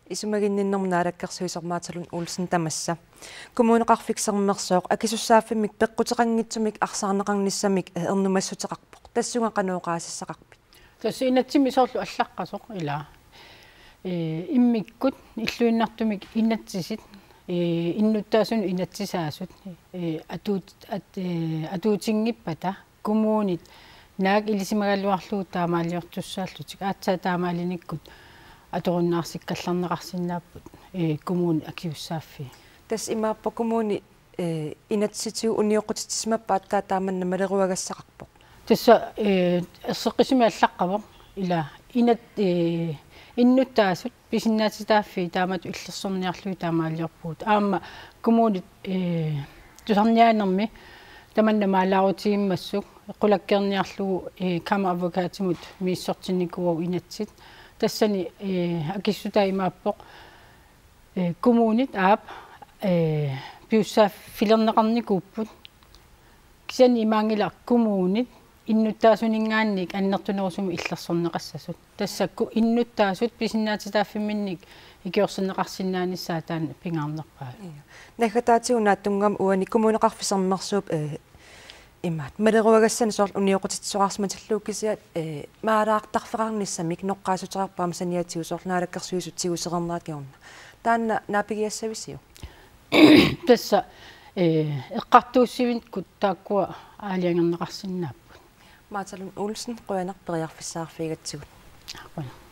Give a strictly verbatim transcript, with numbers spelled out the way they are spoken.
Isumaginninnermut naalakkersuisoq Martha Lund Olsen tamassa. Kommuneqarfik Sermersooq akisussaaffimmik peqquteqanngitsumik arsaarneqarnissamik ernumassuteqarpoq. Tassunga qanoq oqaasissaqarpit? Tassa inatsimmi soorlu allaqqasoq ila. Ee, immikkut illuinnartumik inatsisit, ee, innuttaasunut inatsisaasut, ee, atuut-, at-, ee, atuutinngippata kommunit naak ilisimagaluarlugu taamaaliortussaallutik aatsaat taamaalinikkut atorunnaarsikkallarneqarsinnaapput, ee, kommunit akisussaaffii. Tassa imaappoq kommuni, ee, inatsisitigut unioqqutitsisimappat aatsaat taamanna maleruagassaqarpoq. Tassa, ee, erseqqissumik allaqqavoq ila inat-, ee, innuttaasut pisinnaatitaaffii taamatut illersorniarlugit taamaaliorpugut. Aamma kommunit, ee, tusarniaanermi tamanna maalaarutigimmassuk qulakkeerniarlugu, ee, kammeradvokatimut misissortinnikuuvoq inatsit. Tassani, ee, akissutaa imaappoq, ee, kommunit aap, ee, piussaaffilerneqarnikuupput. Kisianni imaanngilaq kommunit innuttaasuninngaanniit annertunerusumik illersorneqassasut. Tassa ku-, innuttaasut pisinnaatitaaffimminnik ikiorserneqarsinnaanissaat taanna pingaarnerpaavik. Ia. Naggataatigut naatsunnguamik uani Kommuneqarfik Sermersuup, ee, imaat maleruagassanik soorlu unioqqutitsisoqarsimatillugu kisiat, ee, maalaartarfeqarnissamik noqqaassuteqarpoq aamma saniatigut soorlu Naalakkersuisut tigusereernerat kingorna. Taanna naapigiassavisiuk? Tassa, ee, eqqartuussivikkut taakkua aalajangerneqarsinnaapput. Martha Lund Olsen, qujanaq periarfissaqarfigigatsigut. Qujanaq.